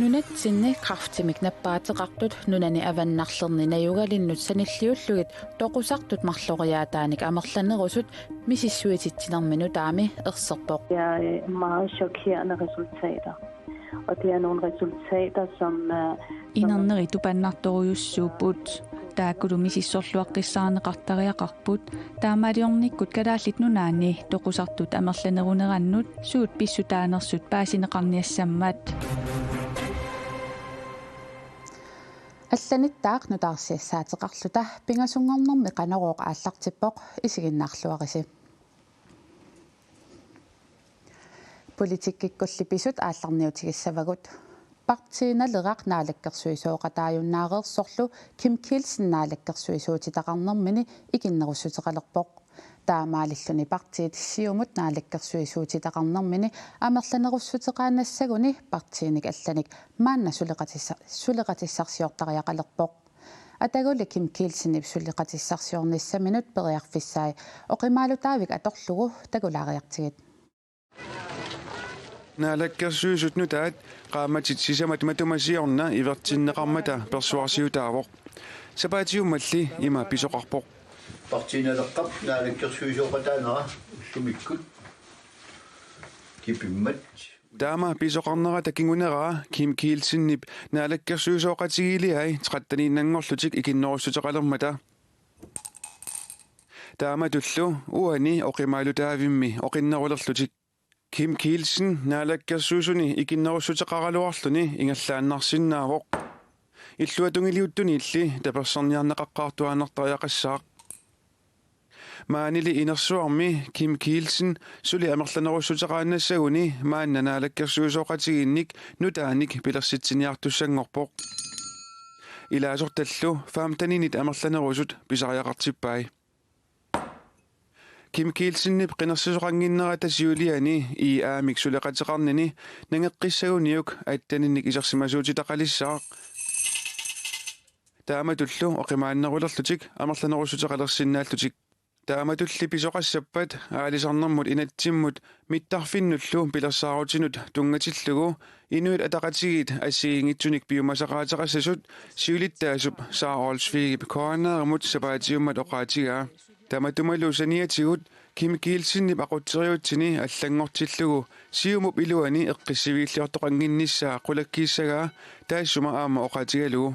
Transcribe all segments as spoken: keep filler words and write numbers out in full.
Nunatsinni kræftimik nappaateqartut nunani avannarlerni najugalinnut sanilliullugit toqusartut marloriaataanik amerlanerusut misissuisitsinermi nutaami erserpoq. Det er øh, meget chokerende resultater. Og det er nogle resultater, som øh, Inerneri tupannartorujussuupput. Taakkulu misissorluaqqissaarneqartariaqarput. Taamaaliornikkut Kalaallit Nunaanni toqusartut amerlanerunerannut suut pissutaanersut paasineqarniassammat. Allanittaaq nutaarsiassaateqarluta pingasunngornermi Qanorooq aallartippoq, isiginnaarluarisi. Politikkikkulli pisut aallarniutigissavagut. Partii Naleraq naalakkersuisooqataajunnaareersorlu Kim Kielsen naalakkersuisuutitaqarnermini ikinnerussuteqalerpoq. Taamaalilluni partiit Siumut naalakkersuisuutitaqarnermini amerlanerussuteqaannassaguni partiinik allanik maanna suleqatissa-, suleqatissarsiortariaqalerpoq. Ataguli Kim Kielsenip suleqatissarsiornissaminut periarfissai oqimaalutaavik atorlugu takulaariartigit. Naalakkersuisut nutaat qaammatit sisamat matuma siorna ivertinneqarmata persuarsiutaavoq. Sapaatiummalli ima pisoqarpoq. Partii Naleqqap naalakkersuisooqataanera ullumikkut kipimmat. Taama pisoqarnerata kinguneraa Kim Kielsenip naalakkersuisooqatigiiliai tretteniinnanngorlutik ikinnerussuteqalermata. Taamatullu uani oqimaalutaavimmi oqinnerulerlutik. Kim Kielsen naalakkersuisuni ikinnerussuteqaraluarluni ingerlaannarsinnaavoq. Illuatungiliuttuniilli taperserniarneqaqqaartuaannartariaqassaaq. Maanili inersuarmi Kim Kielsen suli amerlanerussuteqaannassaguni maanna naalakkersuisooqatigiinnik nutaanik pilersitsiniartussanngorpoq. Ilaasortallu femteninit amerlanerusut pisariaqartippai. Kim Kielsenip qinersisoqannginnerata siuliani I A-mik suleqateqarnini nangeqqissaguniuk atteninnik isersimasuutitaqalissaaq. Taamatullu oqimaannerulerlutik amerlanerussuteqalersinnaallutik. Taamatulli pisoqassappat aalisarnermut inatsimmut mittarfinnullu pilersaarutinut tunngatillugu Inuit Ataqatigiit assigiinngitsunik piumasaqaateqassasut siulittaasup Sara Olsvigip K N R-imut sapaatiummat oqaatigaa. Tamatumalu saniatigut Kim Kielsenip aqutseriutsini allanngortillugu Siumup iluani eqqissiviilliortoqannginnissaa qulakkiissagaa taassuma aamma oqaatigalugu.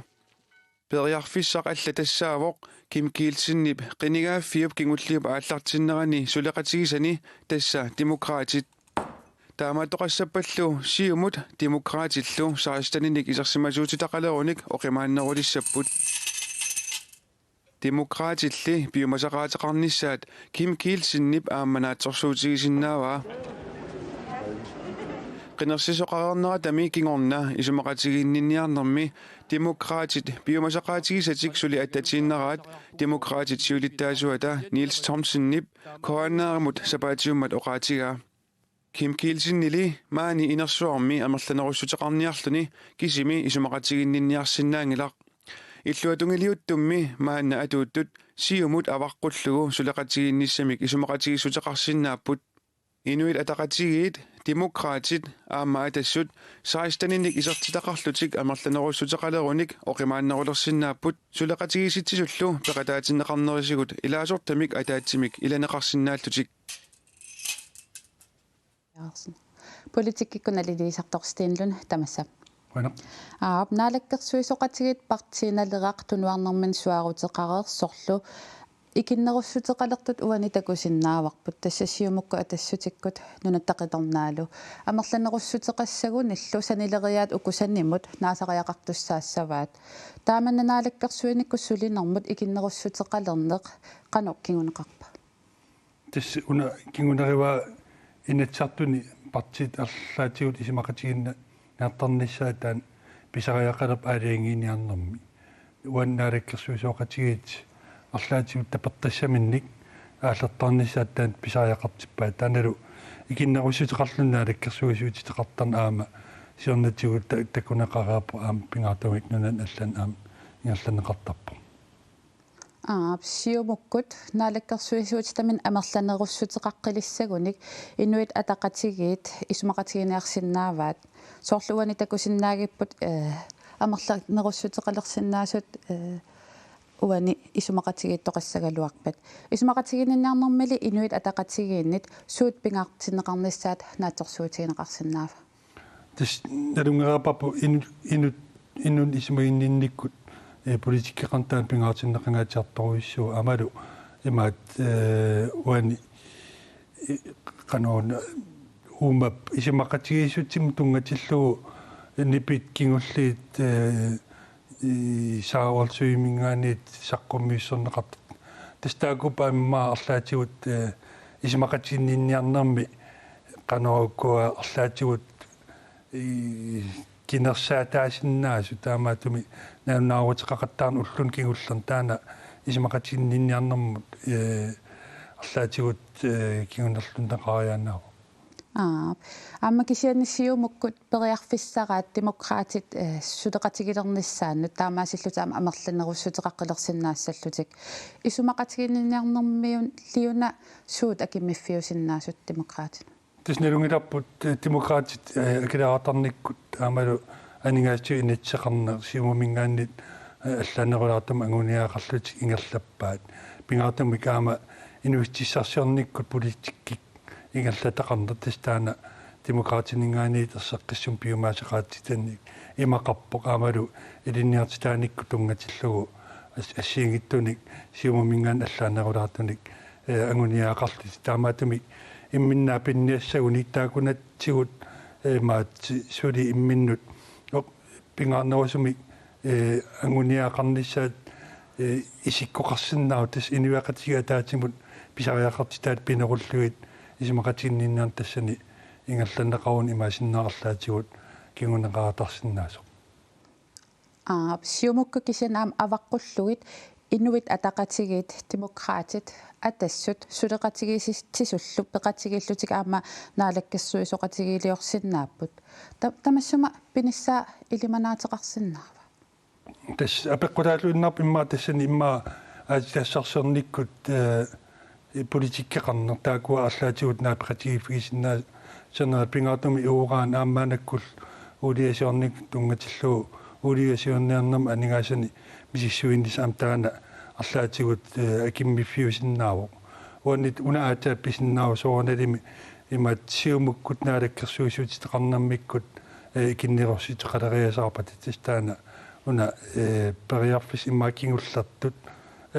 Periarfissaq alla tassaavoq Kim Kielsenip qinigaaffiup kingulliup aallartinnerani suleqatigisani, tassa Demokraatit. Taamaattoqassappallu Siumut Demokraatillu seksteninik isersimasuutitaqalerunik oqimaannerulissapput. Demokraatilli piumasaqaateqarnissaat Kim Kielsenip aamma naatsorsuutigisinnaavaa. Qinersisoqareerneratami kingorna isumaqatigiinninniarnermi Demokraatit piumasaqaatigisatik suli attatiinnaraat Demokraatit siulittaasuata Niels Thomsenip K N R-imut sapaatiummat oqaatigaa. Kim Kielsenili maani inersuarmi amerlanerussuteqarniarluni kisimi isumaqatigiinninniarsinnaanngilaq. Illuatungiliuttummi maanna atuuttut Siumut avaqqullugu suleqatigiinnissamik isumaqatigiissuteqarsinnaapput. Inuit Ataqatigiit, Demokraatit aamma Atassut seksteninik isertitaqarlutik amerlanerussuteqalerunik oqimaannerulersinnaapput, suleqatigiissitsisullu peqataatinneqarnerisigut ilaasortamik ataatsimik ilaneqarsinnaallutik. Larsen. Politikkikkut naliliisartoq Sten Lund, tamassa. Qujanaq. Aap, naalakkersuisooqatigiit Partii Naleraq tunuarnermini suaaruteqareersorlu ikinnerussuteqalertut uani takusinnaavarput, tassa Siumukkut Atassutikkut Nunatta Qitornaalu. Amerlanerussuteqassagunillu sanileriaat uku sanimut naasariaqartussaassavaat. Taamanna naalakkersuinikkut sulinermut ikinnerussuteqalerneq qanoq kinguneqarpa? Tassa una kingunerivaa Inatsisartuni partiit arlaatigut isumaqatigiinniartarnissaat taanna pisariaqalerpoq aalajangiiniarnermi. Uani naalakkersuisooqatigiit arlaatigut tapertassaminnik aallertarnissaat taanna pisariaqartippaat. Taannalu ikinnerussuteqarluni naalakkersuisuutitaqartarneq aamma siornatigut ta-, takuneqareerpoq, aamma pingaartumik nunani allani aamma ingerlanneqartarpoq. Aap, Siumukkut naalakkersuisuutitaminnik amerlanerussuteqaqqilissagunik Inuit Ataqatigiit isumaqatigiinniarsinnaavaat. Soorlu uani takusinnaagipput, eh, amerlanerussuteqalersinnaasut, eh, uani isumaqatigiittoqassagaluarpat. Isumaqatigiinniarnermili Inuit Ataqatigiinnit suut pingaartinneqarnissaat naatsorsuutigineqarsinnaava? Tassa nalunngereerparput inut, inut, inunnik isumaginninnikkut, eh, politikkeqarneq taanna pingaartinneqangaatsiartorujussuuvoq aammalu imaat, eh, uani, eh, qanoq una uuma isumaqatigiissutsimut tunngatillugu nipit kingulliit, eh, i saarorsuiminngaanniit saqqummiussorneqartut. Tassa taakku aamma arlaatigut, eh, isumaqatiginninniarnermi qanoq ukua arlaatigut i kinersaataasinnaasut taamaattumik nalunaaruteqaqattaarneq ulluni kingullerni taanna isumaqatiginninniarnermut, eh, arlaatigut, eh, kingunerlunneqariaannaavoq. Aap. Aamma kisianni Siumukkut periarfissaraat Demokraatit, eh, suleqatigilernissaannut taamaasillutik aamma amerlanerussuteqaqqilersinnaassallutik. Isumaqatiginninniarnermiuniliuna suut akimmiffiusinnaasut Demokraatinut? Tassa nalunngilarput, eh, Demokraatit, eh, akileraartarnikkut aammalu aningaasatut inatsiseqarneq Siumuminngaanniit, eh, allaanerulaartumik anguniagaqarlutik ingerlappaat. Pingaartumik aamma inuussutissarsiornikkut politikkikkut ingerlataqarneq tassa taanna Demokraatininngaanniit erseqqissumik piumasaqaatitanik imaqarpoq aammalu ilinniartitaanikkut tunngatillugu as-, assigiinngitsunik Siumuminngaanniit allaanerulaartunik, eh, anguniagaqarlutik. Taamaattumik imminnut pinniassagunik taakkunatsigut, eh, imaat suli imminnut oq pingaarnerusumik, eh, anguniagaqarnissaat, eh, isikkoqarsinnaavoq tassa inuiaqatigiit ataatsimut pisariaqartitaat pinerullugit isumaqatiginninniarneq tassani ingerlanneqaruni imaassinnaavoq arlaatigut kinguneqartarsinnaasoq. Aap, Siumukkut kisianni aamma avaqqullugit Inuit Ataqatigiit, Demokraatit, Atassut suleqatigiissisullu peqatigiillutik aamma naalakkersuisooqatigiiliorsinnaapput. Ta-, tamassuma pinissaa ilimanaateqarsinnaava? Tassa apeqqutaalluinnarpoq immaqa tassani immaqa aatsitassarsiornikkut, eh, politikkeqarneq taakkua arlaatigut naapeqatigiiffigisinnaasanerat pingaartumik uran aamma maannakkullu uuliasiornikkut tunngatillugu uuliasiorniarnermi aningaasanik misissuinissaq aamma taanna arlaatigut, eh, akimmiffiusinnaavoq. Uani una aatsaat pisinnaavoq soorunalimi imaat Siumukkut naalakkersuisuuteqarnermikkut, eh, ikinnerussuteqaleriasaarpata tassa taanna una, eh, periarfissat immaqa kingullertut,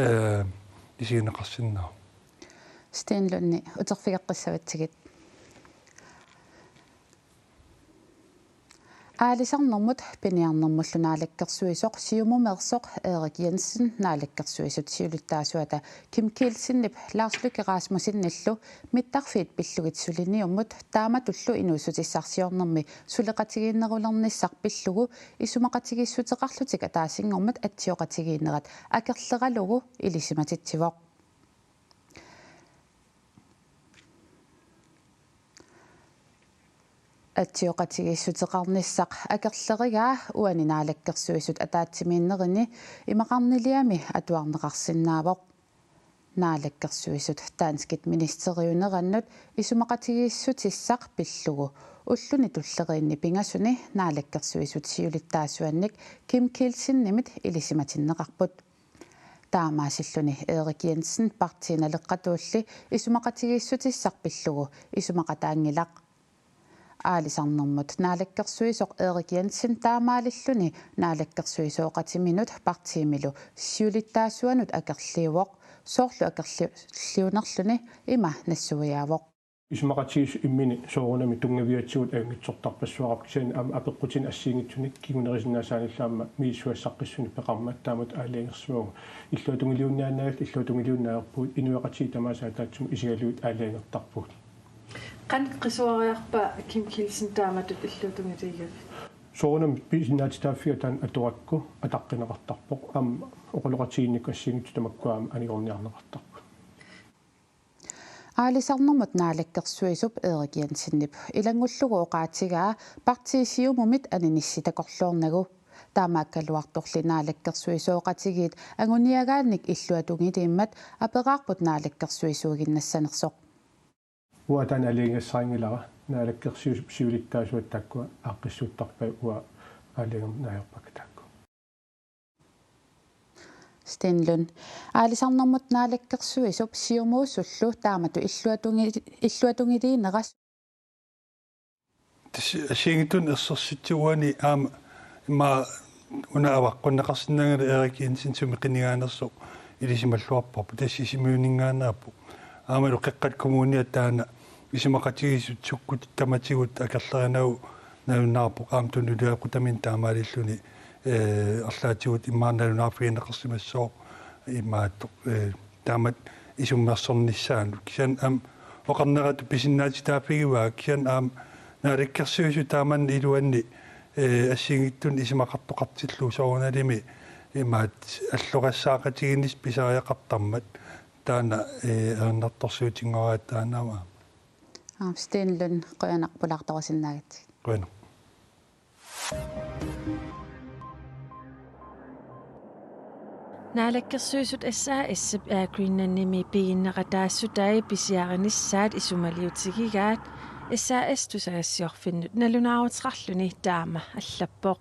eh, isigineqarsinnaavoq. Sten Lundi, uterfigeqqissavatsigit. Aalisarnermut piniarnermullu naalakkersuisoq Siumumeersoq Erik Jensen Naalakkersuisut siulittaasuata Kim Kielsenip Lars Løkke Rasmussenillu mittarfiit pillugit suliniummut taamatullu inuussutissarsiornermi suleqatigiinnerulernissaq pillugu isumaqatigiissuteqarlutik ataasinngormat atsioqatigiinnerat akerleralugu ilisimatitsivoq. Atsioqatigiissuteqarnissaq akerlerigaa uani naalakkersuisut ataatsimiinnerini imaqarniliami atuarneqarsinnaavoq. Naalakkersuisut danskit ministeriunerannut isumaqatigiissutissaq pillugu ulluni tulleriinni pingasuni naalakkersuisut siulittaasuannik Kim Kielsenimit ilisimatinneqarput. Taamaasilluni Erik Jensen Partii Naleqqatuulli isumaqatigiissutissaq pillugu isumaqataanngilaq. Aalisarnermut naalakkersuisoq Erik Jensen taamaalilluni naalakkersuisooqatiminut partiimilu siulittaasuanut akerliuvoq, soorlu akerliunerluni ima nassuiaavoq. Isumaqatigiissut imminni soorunami tunngavigatsigu ajunngitsortarpassuaqarpoq kisianni aamma apeqqutini assigiinngitsuni kingunerisinnaasaanerlu aamma misissugassaqqissunik peqarmat taamatut aalajangersimavunga. Illuatungiliunnaannagallit illuatungiliunnaalerpugut inuiaqatigiit tamaasa ataatsimut isigalugit aalajangertarpugut. Qanoq qisuariarpa Kim Kielsen taamatut illuatungiliigavit? Soorunami pisinnaatitaaffiga taanna atorakku ataqqineqartarpoq aamma oqaloqatigiinnikkut assigiinngitsut tamakkua aamma anigorniarneqartarput. Aalisarnermut naalakkersuisup Erik Jensenip ilanngullugu oqaatigaa partii Siumumit aninissisoqarluarnagu. Taamaakkaluartorli naalakkersuisooqatigiit anguniagaannik illuatungiliimmat aperaarput naalakkersuisuuginnassanersoq. Uanga taanna aalajangigassarinngilara, naalakkersuisut siulittaasuat taakkua aaqqissuuttarpai uanga aalajangerneq ajorpakka taakku. Sten Lund. Aalisarnermut naalakkersuisup siumuusullu taamatut illuatungi-, illuatungiliinera. Tassa assigiinngitsunik ersersitsivoq uani aamma immaqa una avaqqunneqarsinnaanngilaq Erik Jensen sumi qinigaanersoq ilisimalluarparput, tassa Sisimiuninngaanneerpoq. Aammalu Qeqqata Kommuniata taanna isumaqatigiissut sukkut tamatigut akerlerinagu nalunaarpoq, aamma tunuliaqutaminik taamaalilluni, ee, arlaatigut immaqa nalunaarfigineqarsimassooq imaattoq, ee, taamatut isummersornissaanut. Kisianni aamma oqarneratut pisinnaatitaaffigivaa, kisianni aamma naalakkersuisut taamanna iluanni, ee, assigiinngitsunik isumaqartoqartillugu soorunalimi imaattoq alloqassaaqatigiinnissaq pisariaqartarmat taanna, ee, ajornartorsiutinngoraat taanna aamma. Aamma Sten Lund, qujanaq pulaartorusinnaagatsigit. Qujanaq. Naalakkersuisut S A S-ip Air Greenlandimi piginneqataassutai pisiarinissaat isumaliutigigaat S A S tusagassiorfinnut nalunaaruteqarluni taama allappoq.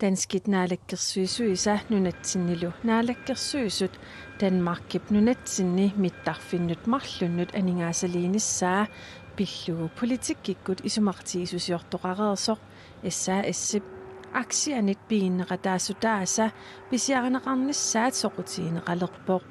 Danskit naalakkersuisuisa nunatsinnilu naalakkersuisut Danmarkip nunatsinni mittarfinnut marlunnut aningaasaliinissaa pillugu politikkikkut isumaqatigiissusiortoqareersoq S A S-ip aksianik piginneqataassutaasa pisiarineqarnissaat soqutigineqalerpoq.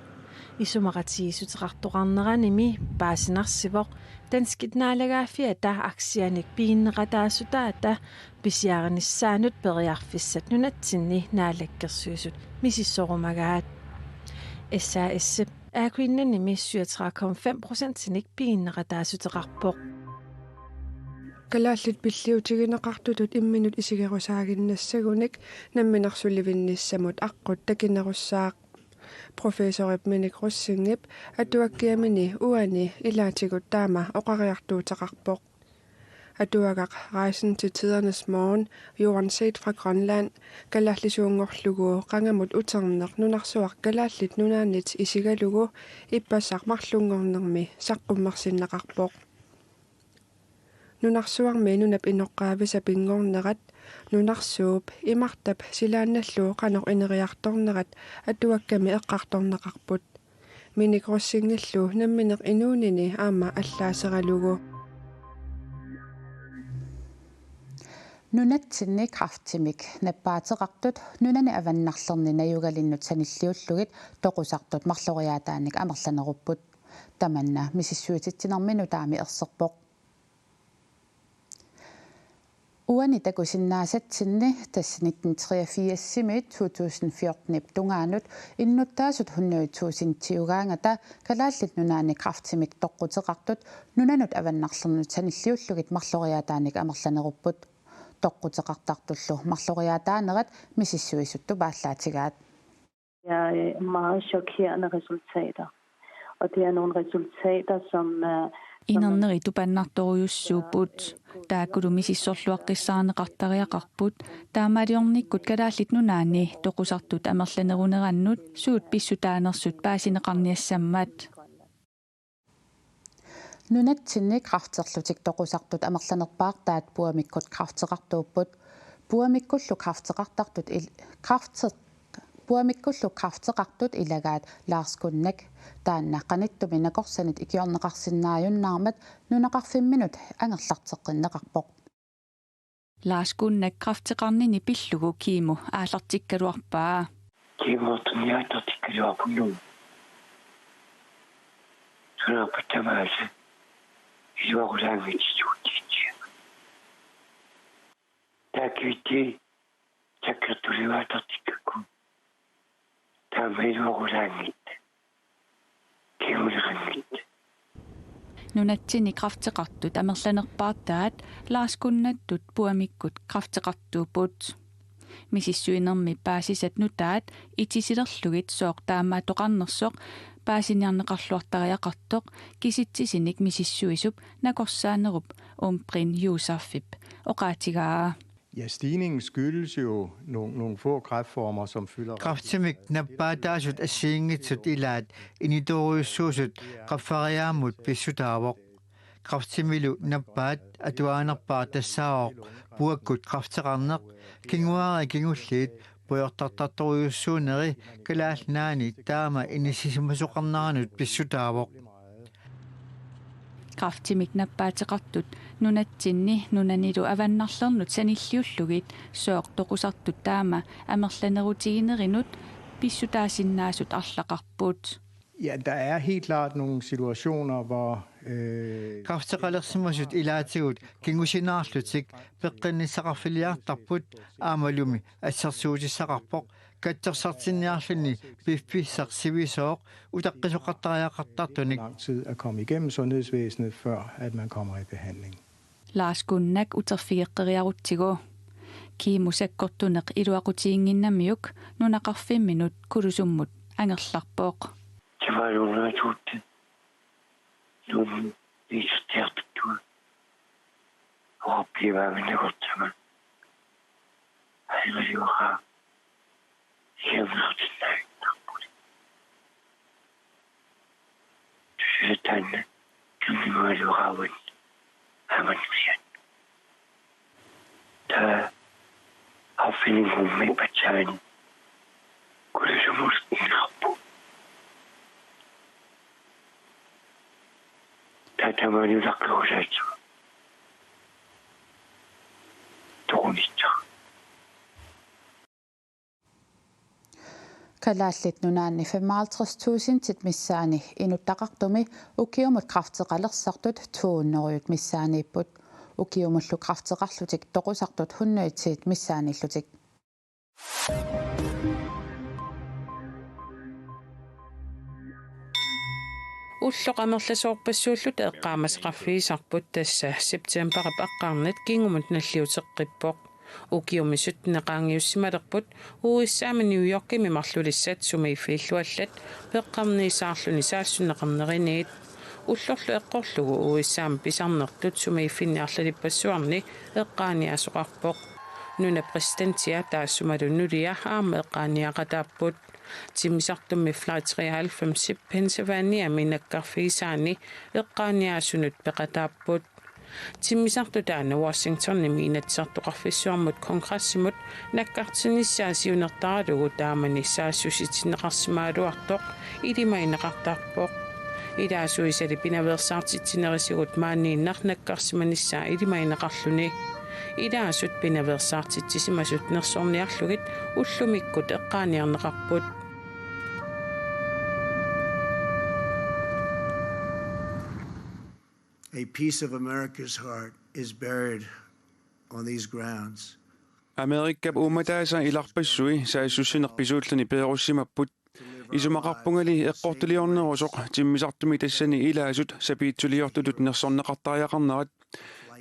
Isumaqatigiissuteqartoqarneranimi paasinarsivoq danskit naalagaaffiata aksianik piginneqataassutaata pisiarinissaanut periarfissat nunatsinni naalakkersuisut misissorumagaat. S A S-ip Air Greenlandimi syvogtredive komma fem procentinik piginneqataassuteqarpoq. Kalaallit pilliutigineqartutut imminut isigerusaaginnassagunik namminersulivinnissamut aqqut takinerussaaq. Professorip Minik Rosingip atuakkiamini uani ilaatigut taama oqariartuuteqarpoq. Atuagaq Rejsen til Tidernes Morgen, Jorden set fra Grønland, kalaallisuunngorlugu qangamut uterneq nunarsuaq Kalaallit Nunaannit isigalugu ippassaq marlunngornermi saqqummersinneqarpoq. Nunarsuarmi nunap inoqqaavisa pinngornerat, nunarsuup imartap silaannallu qanoq ineriartornerat atuakkami eqqartorneqarput. Minik Rosingillu nammineq inuunini aamma allaaseralugu. Nunatsinni kræftimik nappaateqartut nunani avannarlerni najugalinnut sanilliullugit toqusartut marloriaataanik amerlanerupput. Tamanna misissuititsinermi nutaami erserpoq. Uani takusinnaasatsinni, tassa nitten treogfirsimiit to tusind fjortenip tungaanut innuttaasut hundrede tusindiugaangata Kalaallit Nunaanni kræftimik toqquteqartut nunanut avannarlernut sanilliullugit marloriaataanik amerlanerupput. Toqquteqartartullu marloriaataanerat misissuisut tupaallaatigaat. Det er, øh, meget chokerende resultater. Og det er nogle resultater, som, øh, som man Inerneri tupannartorujussuupput. Taakkulu misissorluaqqissaarneqartariaqarput. Taamaaliornikkut Kalaallit Nunaanni toqusartut amerlanerunerannut suut pissutaanersut paasineqarniassammat. Nunatsinni kræfterlutik toqusartut amerlanerpaartaat puamikkut kræfteqartuupput. Puamikkullu kræfteqartartut il-, kræfte-, puamikkullu kræfteqartut ilagaat Lars Kunnak. Taanna qanittumi nakorsanit ikiorneqarsinnaajunnaarmat nunaqarfimminut angerlarteqqinneqarpoq. Lars Kunnak kræfteqarnini pillugu kemo aallartikkaluarpaa. Kemortumik aallartikkaluarpunga. Sunaappat tamaasa iluaqutaanngitsoq. Taakkiitsi sakkertuliuaattartikkakku. Taama iluaqutaanngitsoq. Kiuliqanngitsoq. Nunatsinni kræfteqartut amerlanerpaartaat Lars Kunnattut puamikkut kræfteqartuupput. Misissuinermi paasisat nutaat itisilerlugit sooq taamaattoqarnersoq paasiniarneqarluartariaqartoq kisitsisinik misissuisup nakorsaanerup Umbrind Jousefip oqaatigaa. Ja, stigningen skyldes jo nogle, nogle få kræftformer, som fylder rigtig Kræftimik nappaataasut assigiinngitsut ilaat initorujussuusut qaffariaammut pissutaavoq. Kræftimilu nappaat atuaanerpaaq tassaavoq puakkut kræfteqarneq, kinguaariit kingulliit pujortartartorujussuuneri Kalaallit Nunaanni taama inissisimasoqarneranut pissutaavoq. Kræftimik nappaateqartut nunatsinni nunanilu avannarlernut sanilliullugit sooq toqusartut taama amerlanerutiginerinut pissutaasinnaasut arlaqarput. Ja, der er helt klart nogle situationer, hvor øh, Kræfteqalersimasut ilaatigut kingusinaarlutik peqqinnissaqarfiliartarput aammalumi assersuutissaqarpoq katsorsartinniarluni piffissaq sivisooq utaqqisoqartariaqartartunik. Lang tid at komme igennem sundhedsvæsenet, før at man kommer i behandling. Lars Kunnak uterfigeqqeriarutsigu. Kiimu sakkortuneq iluaqutiginnginnamiuk nunaqarfimminut Kulusummut angerlarpoq. Timaluunnaatuutti nuun piisertiartuttugut oqarpiimaanngikkaluartama. Alimaliuqaa siamnaartinnaannarpuli. Tusitaanna tunnimaluuqaavat amannusiat. Taa arfininngormat patsaani Kulusumut inneqarpoq. Taa tamaani utaqqerusaatsugu. Toqunissaq. Kalaallit Nunaanni femoghalvtreds tusindit missaanni inuttaqartumi ukiumut kræfteqalersartut to hundrede missaanniipput. Ukiumullu kræfteqarlutik toqusartut hundrede missaanniillutik. Ulloq amerlasoorpassuulluta eqqaamasaqarfigisarput, tassa septembarip aqqarnat kingumut nalliuteqqippoq. Ukiumi sytteneqaanngiussimalerput U S A-mi New Yorkimi marlulissat sumiiffiillu allat peqqarniisaarluni saassunneqarneriniit. Ullorlu eqqorlugu U S A-mi pisarnertut sumiiffinni arlalippassuarni eqqaaniaasoqarpoq. Nunap præsidentia taassumalu nulia aamma eqqaaniaqataapput. Timmisartummi Flight treoghalvfems Pennsylvaniami nakkarfigisaani eqqaaniaasunut peqataapput. Timmisartoq taanna Washingtonimi Inatsisartoqarfissuarmut kongressimut nakkartinnissaa siunertaralugu taamani saassussitinneqarsimagaluartoq ilimagineqartarpoq. Ilaasuisali pinaveersaartitsinerisigut maaniinnaq nakkarsimanissaa ilimagineqarluni. Ilaasut pinaveersaartitsisimasut nersorniarlugit ullumikkut eqqaaniarneqarput. A piece of America's heart is buried on these grounds. Amerikap uummataasa ilarpassui saassussineq pisuulluni peerussimapput. Isumaqarpungali eqqortuliornerusoq timmisartumi tassani ilaasut sapiitsuliortutut nersorneqartariaqarnerat.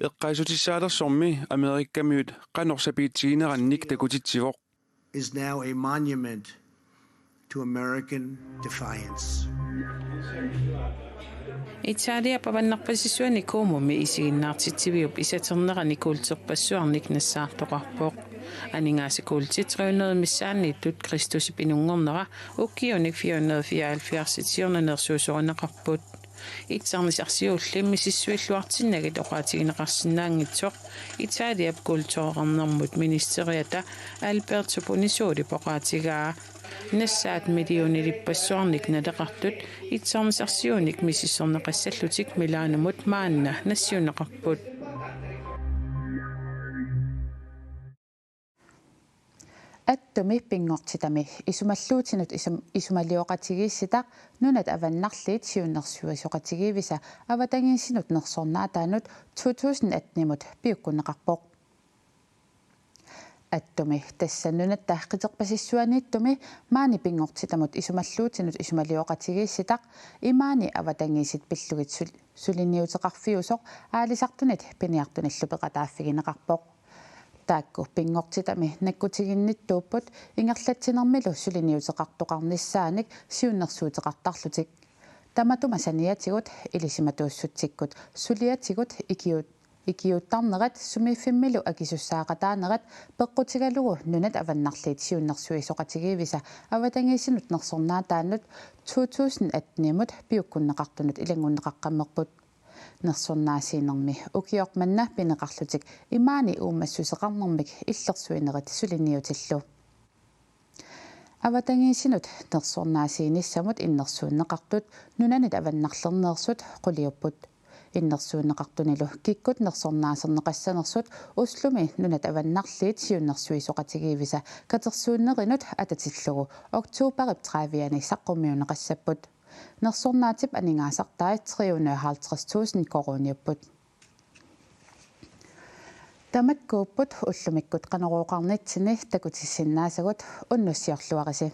Eqqaassutissaalersormi Amerikamiut qanoq sapiitsiginerannik takutitsivoq. Is now a monument to American defiance. Italiap avannarpasissuani Comumi isiginnaartitsiviup isaternerani kuulterpassuarnik nassaartoqarpoq. Aningaasat kuultit tre hundrede missaanniittut Kristusip inunngornera ukiunik fire hundrede fireoghalvfjerds siornanersuusorineqarput. Itsarnisarsiulli misissuilluartinnagit oqaatigineqarsinnaanngitsoq Italiap kultureqarnermut ministeriata Alberto Bonisoli oqaatigaa. Nassaat millionilippassuarnik naleqartut itsarnisarsiunik misissorneqassallutik Milanomut maanna nassiunneqarput. Attumi pinngortitami isumalluutinut isum-, isumalioqatigiissitaq Nunat Avannarliit Siunnersuisoqatigiivisa avatangiisinut nersornaataanut to tusind atten-imut piukkunneqarpoq. Attumi, tassa nunatta qiterpasissuaniittumi maani pinngortitamut isumalluutinut isumalioqatigiissitaq imaani avatangiisit pillugit sul-, suliniuteqarfiusoq aalisartunit piniartunillu peqataaffigineqarpoq. Taakku pinngortitami nakkutiginnittuupput ingerlatsinermilu suliniuteqartoqarnissaanik siunnersuuteqartarlutik. Tamatuma saniatigut ilisimatuussutsikkut suliatigut ikiut-, Ikiuuttarnerat sumiiffimmilu akisussaaqataanerat peqqutigalugu Nunat Avannarliit Siunnersuisoqatigiivisa avatangiisinut nersornaataannut to tusind attenimut piukkunneqartunut ilanngunneqaqqammerput. Nersornaasiinermi ukioq manna pineqarlutik imaani uumassuseqarnermik illersuinerit suliniutillu. Avatangiisinut nersornaasiinissamut innersuunneqartut nunanit avannarlerneersut quliupput. Innersuunneqartunilu kikkut nersornaaserneqassanersut Oslomi Nunat Avannarliit Siunnersuisoqatigiivisa katersuunnerinut atatillugu oktoberip tredivianni saqqummiunneqassapput. Nersornaatip aningaasartai tre hundrede og halvtreds tusind koruuniupput. Tamakkuupput ullumikkut Qanorooqarnitsinni takutissinnaasagut, unnussiorluarisi.